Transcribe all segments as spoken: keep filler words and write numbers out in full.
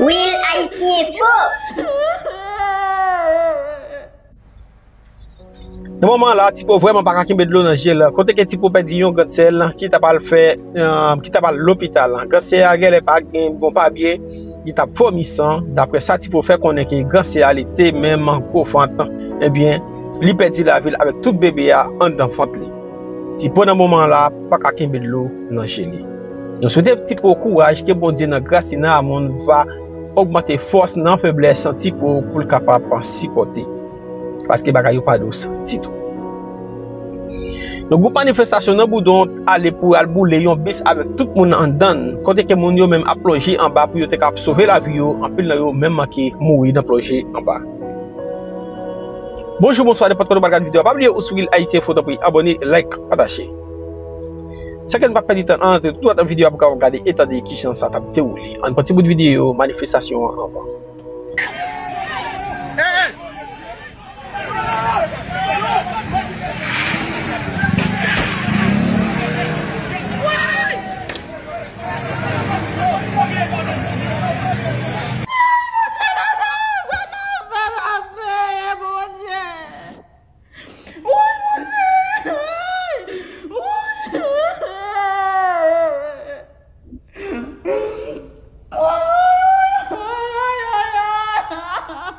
Real Haiti Info. Nan moman la, Tipo vrèman pa ka kenbe dlo nan je l. Kote ke Tipo pèdi yon grann sè l ki ta pral fè, eh, ki ta pral lopital. Grann sè a genlè pa gen bon papye, li t ap vomi san. Daprè sa Tipo fè konnen ke grann sè a li te menm gwo vant, ebyen, li pèdi lavi l avèk tout bebe a anndan vant li. Tipo nan moman la pa ka kenbe dlo nan je li. Nou swete Tipo kouraj, ke Bondye nan gras li nan amou l va ogmante fòs nan feblès Tipo pou l kapab sipòte. Paske bagay yo pa dous ditou. Yon gwoup manifestasyon nan Boudon ale pou al boule yon bis avèk tout moun anndan l, kote ke moun yo menm ap plonje anba pou yo te ka sove lavi yo, anpil nan yo menm manke mouri nan plonje anba. Bonjou, bonswa, nenpòt kote w pral gade videyo a, pa bliye ou sou Real Haiti Info, tanpri abòne, like, pataje. San ke n pa pèdi tan an, antre tout videyo a pou kapab gade e tande kijan sa t ap dewoule. Ann pran ti bout videyo manifestasyon an anvan.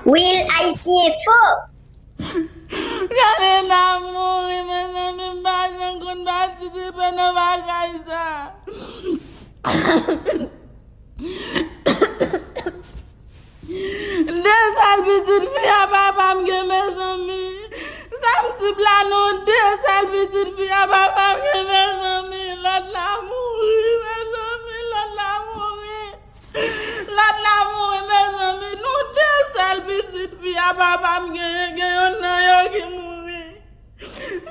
Real Haiti Info. Gade n ap mouri, mezanmi, m pa janm konn patisipe nan bagay sa. De sèl pitit fi a papa m gen, mezanmi. Sa m sib la, nou de sèl pitit fi a papa m gen, mezanmi. Lòt la mouri, mezanmi, lòt la mouri. Lòt la mouri, mezanmi. Nou de sèl pitit fi a papa m genyen, gen yonn nan yo ki mouri.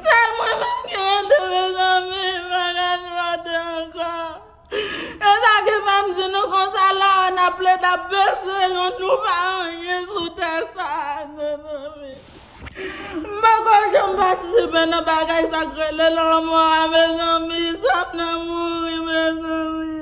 Sèl mwen menm ki rete, mezanmi, m pa ka sipòte ankò. E sa ki fè m di nou konsa la, n ap plede ap bese yonn, nou pa anyen sou tè sa a, mezanmi. M poko janm patisipe nan bagay sa k rele lanmò a, mezanmi, sa m nan mouri, mezanmi.